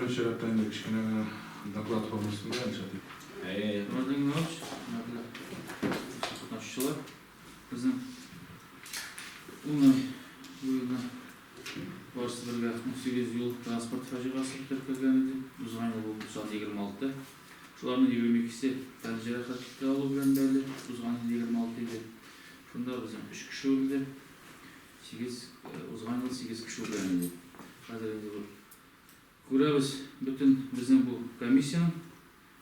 Беренче чиратта инде кечкенә генә доклад формасында, Илшат. Әйе. Хөрмәтле Геннадьевич, хөрмәтле катнашучылар, безнең ун ай буена барысы бергә 18 юл транспорт фаҗигасе теркәлгән иде. Узган ел бу сан 26. Шуларның 22-се тән җәрәхәте алу белән бәйле, узган ел 26 иде. Шунда безнең өч кеше үлде. Сигез, узган ел сигез кеше үлгән иде. Хәзер инде бу күрәбез, бөтен безнең бу комиссиянең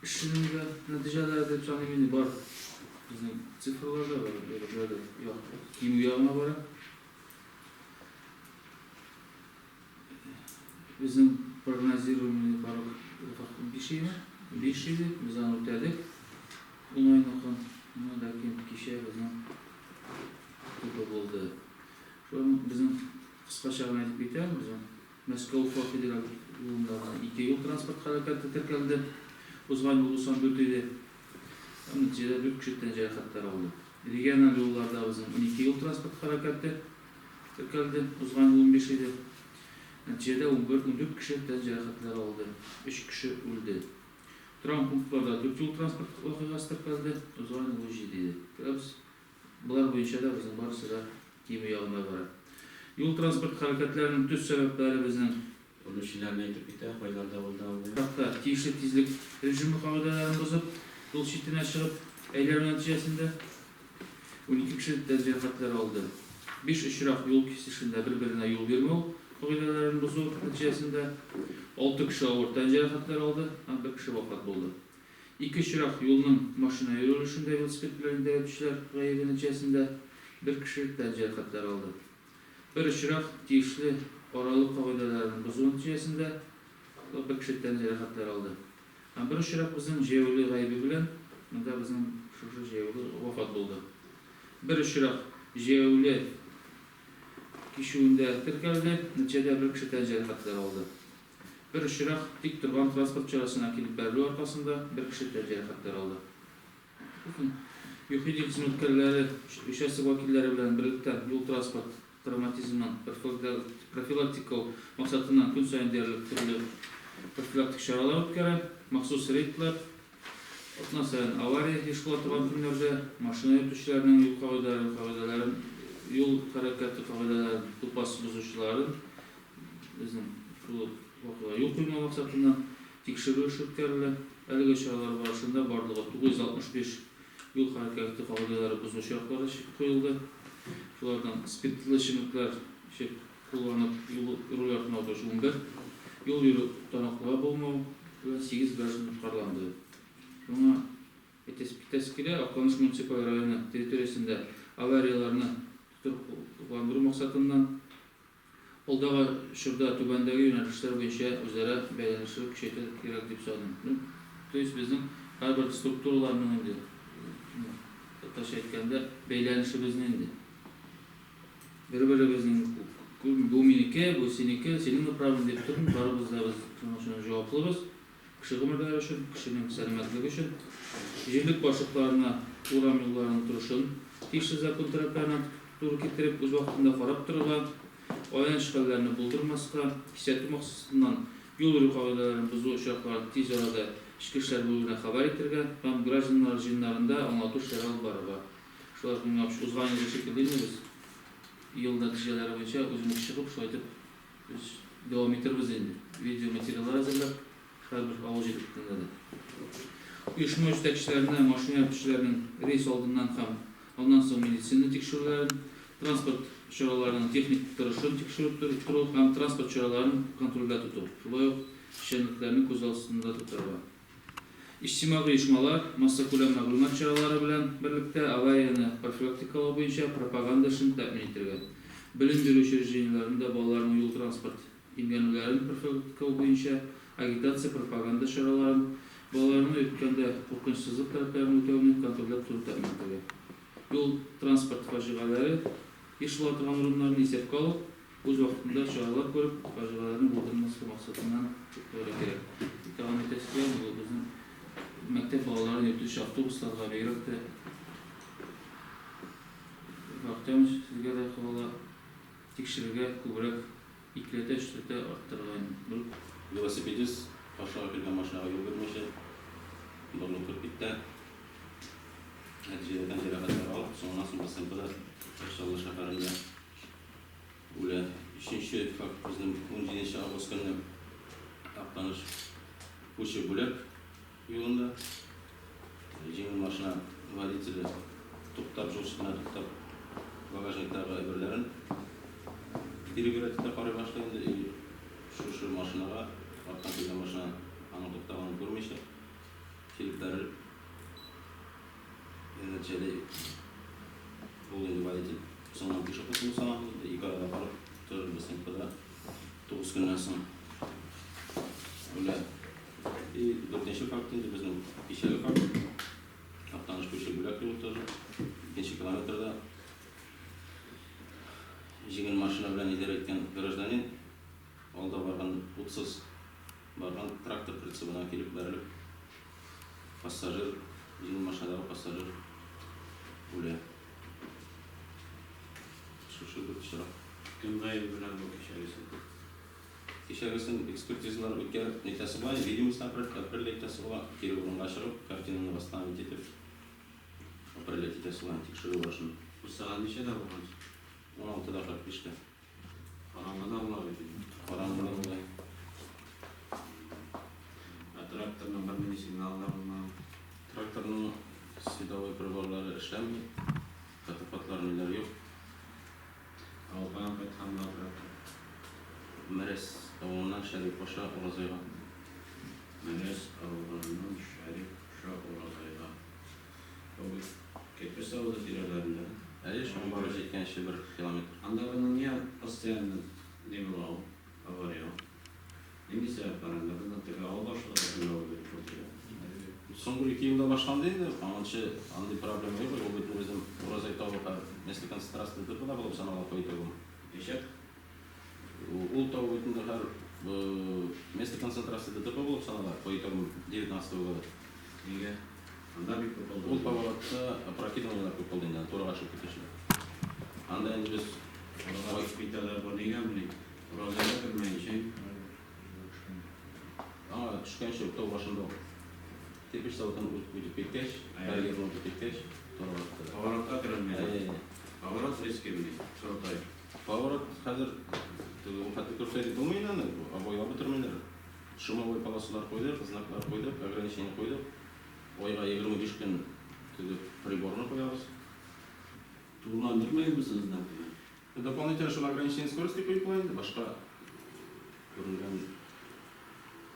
эшенең дә нәтиҗәләре дип саныйм инде, бар безнең цифрлар да бар, әйберләр дә як, кимү ягына бара. Безнең прогнозируемый порог 5 иде, 5 иде, без аны үтәдек. Ун айныкын, ну, ләкин кичә безнең Күпе булды. Шулай безнең кыскача гына әйтеп китәм, безнең Мәскәү-Уфа федераль юлында гына ике юл транспорт һәлакәте теркәлде. Узган юлы сан дүрт иде. Һәм нәтиҗәдә дүрт кеше тән җәрәхәтләре алды. Региональ юлларда безнең 12 юл транспорт һәлакәте теркәлде. Узган ел 15 иде. Нәтиҗәдә 11, 14 кеше тән җәрәхәтләре алды. Өч кеше үлде. Торак пунктларда дүрт юл транспорт вакыйгасы теркәлде. Узган елы җиде иде. Күрәбез, Болар буенча да безнең барысы да кимү ягында бара. Юл-транспорт хәрәкәтләренең төс сәбәпләре безнең. Үлүчеләрне әйтеп китә, кайларда булды ул. Очракта тиешле тизлек режимы кагыйдәләрен бозып, юл читенә чыгып әйләнү нәтиҗәсендә, 12 кеше тән җәрәхәтләре алды. Биш очрак юл кисешендә бер-беренә юл бирмәү кагыйдәләрен бозу нәтиҗәсендә, алты кеше авыр тән җәрәхәтләре алды һәм бер кеше вафат булды. Ике очрак, юлның машина йөрү өлешендә велосипед белән идарә итүчеләр гаебе нәтиҗәсендә бер кеше тән җәрәхәтләре алды. Бер очрак, тиешле аралык кагыйдәләрен бозу нәтиҗәсендә бер кеше тән җәрәхәтләре алды. Һәм бер очрак безнең җәяүле гаебе белән, монда безнең шушы җәяүле вафат булды. Бер очрак, җәяүле кичүендә теркәлде, нәтиҗәдә бер кеше тән җәрәхәтләре алды. Бер очрак, тик торган транспорт чарасына килеп бәрелү аркасында бер кеше тән җәрәхәтләре алды. Бөтен ЮХИДИ хезмәткәрләре участок вәкилләре белән берлектә юл-транспорт травматизмын профилактикалау максатыннан көн саен диярлек төрле профилактик чаралар үткәрә, махсус рейдлар, атна саен авария еш була торган көннәрдә машина йөртүчеләрнең юл кагыйдәләрен кагыйдәләрен юл хәрәкәте кагыйдәләрен тупас бозучыларын Безнең шул ук вакыйга юл куймау максатыннан тикшерү эше үткәрелә. Әлеге чаралар барышында барлыгы 965 юл хәрәкәте кагыйдәләре бозу очраклары куелды. Шулардан спиртлы эчемлекләр эчеп, кулланып юл руль артына утыручы 11, юл йөрү таныклыгы булмау белән 8 граждан тоткарланды. Шуңа әйтәсе китәсе килә, Актаныш муниципаль районы территориясендә аварияләрне тотрыкландыру максатыннан Алдагы чорда түбәндәге юнәлешләр буенча үзара бәйләнешне көчәйтә кирәк дип саныйм. Ну, то есть безнең һәрбер структураларның инде, ну, татарча әйткәндә, бәйләнешебезне инде. Бер-беребезнең бу минеке, бу синеке, синең направление дип тормый, барыбыз да без шуның өчен җаваплыбыз. Кеше гомерләре өчен, кешенең сәламәтлеге өчен. Җирлек башлыкларына урам юлларының торышын тиешле закон таләпләренә туры китереп, үз вакытында карап торырга, аяныч хәлләрне булдырмаска, кисәтү максатыннан юл йөрү кагыйдәләрен бозу очракларын тиз арада эчке эшләр бүлегенә хәбәр итәргә һәм гражданнар җыеннарында аңлату эшләре алып барырга. Шулай ук миңа узган елгы шикелле инде без ел нәтиҗәләре буенча үзем үк чыгып, шулай итеп Без дәвам итербез инде, видеоматериаллар әзерләп, һәрбер авыл җирлекләрендә дә. Оешма җитәкчеләренә машина йөртүчеләрнең рейс алдыннан һәм аннан соң медицина тикшерүләрен, транспорт чараларының техник торышын тикшереп тору һәм транспорт чараларын контрольдә тоту, шулай ук эшчәнлекләрне күз астында тотарга. Иҗтимагый оешмалар, массакүләм мәгълүмат чаралары белән берлектә аварияне профилактикалау буенча пропаганда эшен тәэмин итәргә. Белем бирү учреждениеләрендә балаларның юл-транспорт имгәнүләрен профилактикалау буенча агитация-пропаганда чараларын, балаларны йөрткәндә куркынычсызлык таләпләрен үтәүне контрольләп тору тәэмин итәргә. Юл-транспорт фаҗигаләре еш була торган урыннарны исәпкә алып, Үз вакытында чаралар күреп, фаҗигаләрне булдырмаска максатыннан тукталырга кирәк. Тагын әйтәсе килә, бу безнең мәктәп балаларын йөртүче автобусларга бигрәк тә Артемович, сезгә дә кагыла, тикшерергә күбрәк, икеләтә, өчләтә арттырырга инде. Велосипедист каршыга килгән машинага юл бирмичә, борылып кереп китте. Нәтиҗәдә тән җәрәхәтләре алып, соңыннан соң БСМПда Чаллы шәһәрендә үлә. Өченче факт безнең 17 август көнне Актаныш Кучы Бүләк юлында җиңел машина водителе туктап, юл читенә туктап, багажниктагы әйберләрен перебирать итә, карый башлый инде. И шушы машинага, арттан килгән машина аның туктаганын күрмичә, килеп бәрелеп, нәтиҗәдә ул инде водитель соңыннан пешеход булып саналды инде, ике арада калып, тоже БСМПда 9 көннән соң үлә. И дүртенче факт инде безнең кичәге факт. Актаныш Күче Бүләк юлы тоже. Икенче километрда җиңел машина белән идарә иткән гражданин алда барган утсыз барган трактор прицебына килеп бәрелеп, пассажир, җиңел машинадагы пассажир үлә. Шушы дүрт очрак. Кем гаебе белән бу кичәгесен? Кичәгесен экспертизалар үткәреп, нитәсе була, видимость определять итәсе була, кире урынга чыгып, картинаны восстановить итеп, определять итәсе була, тикшерү барышын. Бу сәгать ничәдә булган? 16-да 45-тә. Караңгыда була бит инде. Караңгыда була. Ә тракторның бернинди сигналы да булмаган. Тракторның световой приборлары эшләми, фотоаппаратлар ниләр юк. Ә ул каян кайткан була трактор? Мерәс авылыннан Шәрип аша Уразайга. Мерәс авылыннан Шәрип аша Уразайга. Бу бит кирпеч заводы тирәләрендә. Әйе, шуңа барып җиткәнче бер километр. Анда безнең нигә постоянно ни була ул, авария ул? Нинди сәбәп бар анда? Безнең теге авыл башлыгы да шунда булды бит шул тирәдә. Соңгы ике елда башланды инде, аңынчы андый проблема юк, ул бит безнең Уразай тавы һәм место концентрации ДТП да булып санала по итогам. Ничек? Ул тау бит инде һәр место концентрации ДТП булып санала по итогам 19 года. Нигә? Анда бик күп булды. Ул поворотта опрокидываниеләр күп булды инде, турыга чыгып китүчеләр. Анда инде без Турыга төшеп китәләр, бу нигә мени? Уразайга кермәенчә. Аңа төшкәнче тау башында ук. Кирпеч заводын үтеп киткәч, карьерны үтеп киткәч, турыга китәләр. Поворотка керелми. Әйе. Поворот резкий мени? Крутой. Поворот хәзер теге ул хәтле крутой дип булмый инде аны, обойлап бетермиләр. Шумовой полосалар куйдык, знаклар куйдык, ограничение куйдык. Айга 25 көн теге приборны куябыз. Тулыландырмыйбыз знакны. Дополнительно шул ограничение скорости куеп була инде, башка күренгән.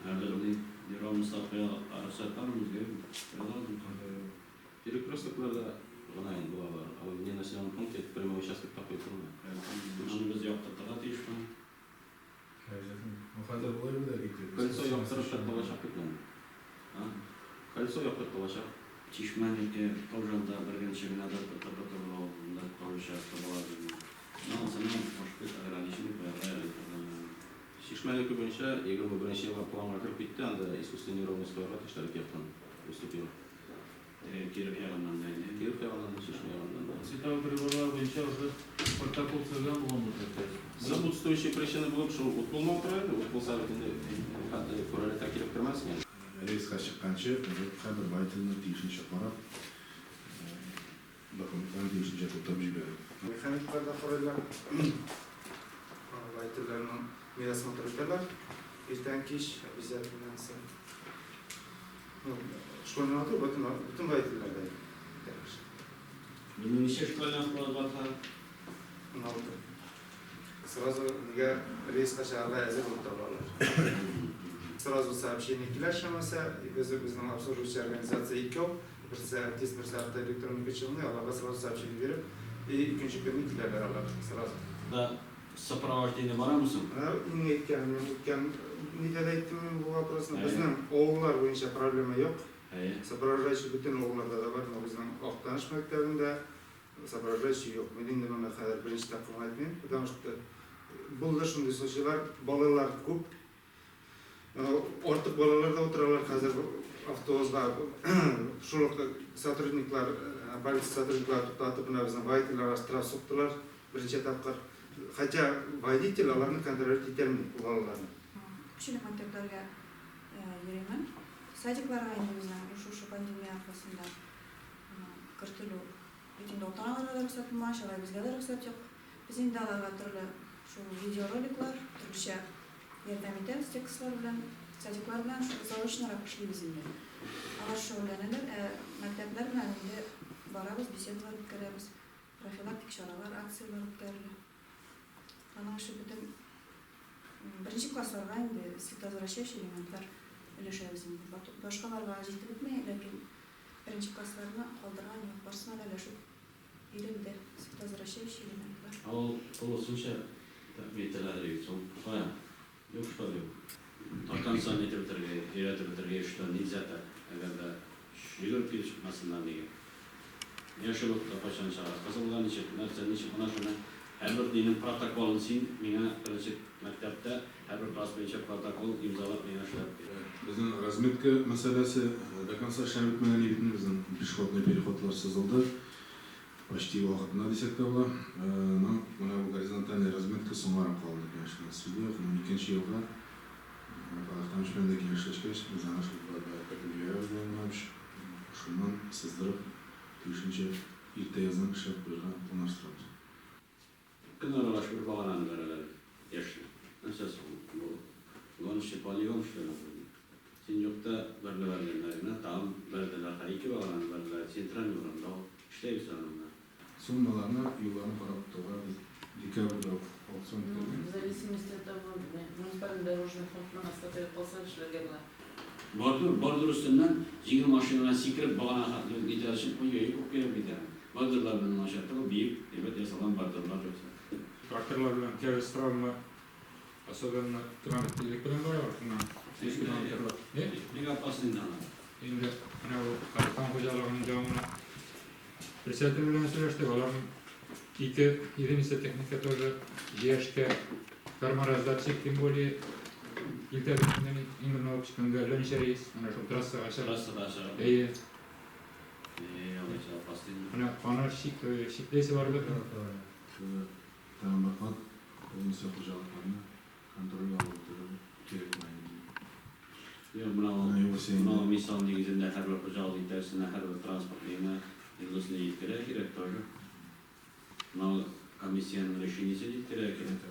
Әле неровностьлар куя рөхсәт бармы безгә? Перекрёстокларда гына инде була алар. Ал не населенный пункт, это прямой участокта куеп тормый. Аны без яктыртырга тиешме? Обязательно. Ну, хәзер болай бит китте. Кольцо яктырып та булачак бит инде. А? Кольцо яктыртылачак. Чишмәнеке Таужанда бергенче генә дә ТП авылында тоже часто була. Ну, цена, может быть, ограниченный куярга ярый. Чишмәнеке буенча 21 елга планга кереп китте, анда искусственный неровность куярга тиешләр ике яктан уступил. Киров ягыннан да инде. Киров ягыннан да, Чишмә ягыннан да. Световой приборлар буенча уже протокол төзелгән булган бу төптә. Сопутствующие причины булып шул ут булмау тора инде, ут булса бит инде хәтта күрәләтә килеп кермәс инде. Рейска чыкканчы, һәрбер водительне тиешенчә карап, документларын тиешенчә тутырып җибәрү. Механиклар да карыйлар. Водительләрнең медосмотр үтәләр. Иртән кич обязательно. Ну, школьный мотор бөтен водительләрдә. Безнең ничә школьный автобус бар хәзер? 16. Сразу нигә рейска чыгарга әзер булып торалар. Сразу сообщение килә чамаса, без безнең обслуживающая организация икәү, берсе артист, берсе автоэлектроника челны, аларга сразу сообщение биреп, и икенче көнне киләләр алар сразу. Да сопровождение барамы соң? Менә иң әйткән, мин үткән нидә дә әйттем мин бу вопросны. Безнең авыллар буенча проблема юк. Әйе. Сопровождающий бөтен авылларда да бар, но безнең Актаныш мәктәбендә сопровождающий юк. Мин инде моны хәзер беренче тапкыр әйтмим, потому что булды шундый случайлар, балалар күп. Артык балалар да утыралар хәзер автобусга. Шул ук сотрудниклар, полиция сотрудниклары туктатып, менә безнең водительләргә штраф суктылар беренче тапкыр. Хотя водитель аларны контролировать итә алмый, ул балаларны. Күпчелек мәктәпләргә йөримен. Садикларга инде безнең шушы пандемия аркасында кертелү бит инде ата-аналарга да рөхсәт булмагач, алай безгә дә рөхсәт юк. Без инде аларга төрле шул видеороликлар, төрлечә ярдәм итәбез текстлар белән, садиклар белән шул заочнорак эшлибез инде. Алар шөгыльләнәләр, ә мәктәпләр белән инде барабыз, беседалар үткәрәбез, профилактик чаралар, акцияләр үткәрелә. Аның өчен бөтен беренче классларга инде световозвращающий элементлар өләшәбез инде. Башкаларга җитеп бетми, ләкин беренче классларны калдырган юк, барысына да өләшеп бирелде световозвращающий элементлар. Ә ул тулысынча тәэмин ителә бит, ул кая? Юк, что ли? До конца нитеп бетерергә, өйрәтеп бетерергә, что нельзя так. Әгәр дә йөгереп килеп чыкмасыннар нигә? Яшел утта кайчан чыга, кызылга ничек, нәрсә ничек, менә шуны һәрбер нинең протоколын син миңа беренче мәктәптә һәрбер класс буенча протокол имзалап миңа эшләп бир. Безнең разметка мәсьәләсе до конца эшләнеп бетмәгән бит инде, безнең пешеходный переходлар сызылды. Почти вакытында дисәк тә була. Но менә бу горизонтальный разметка соңгарып калды, конечно. Сүз юк, но икенче елга Казахстан белән дә киңәшләшкәч, без аны шул кертеп җибәрәбез дигән шуннан сыздырып, тиешенчә иртә яздан эшләп куярга планлаштырабыз. Көн аралаш бер багананы бәрәләр яшел. Нәрсә соң бу? Гоночный полигон, что ли? Син юкта берне бәргәннәр генә, тагын бәрделәр, ике багананы бәрделәр, центральный урамда ул. Эшләйбез аны. Суммаларны, юлларны карап тотуга без декабрьдә үк аукцион үткәргән. В зависимости от того, муниципальный дорожный фондның остатогы калса эшләргә була. Бордюр, бордюр өстеннән җиңел машинадан сикереп багана хәтле нитәр өчен ой-ой күп кирәк бит әле. Бордюрлар белән начар түгел, биек, әйбәт ясалган бордюрлар юкса. Тракторлар белән тяжесть травма, особенно километр тизлек белән баралар, шуннан 100 километрлык. Не? Бик опасный инде алар. Инде менә бу Казахстан хуҗалыгының җавабына председатель белән сөйләштек, аларның ике единица техника тоже җыяшкә кормораздатчик, тем более илтә иң алып көнгә әллә ничә рейс, менә шул трассага чыгып. Трассага чыгып. Әйе. Алайса опасный инде. Менә аны чикләйсе бар бит. Тагын бер кат полностью хуҗалыкларны контрольгә алып торырга кирәк була инде. Юк, менә Менә югыйсә инде. Менә мисал нигезендә һәрбер хуҗалык итәчесенә һәрбер транспорт нигенә йолдызны җиткерә кирәк тоже. Менә комиссиянең решениесе җиткерә кирәк.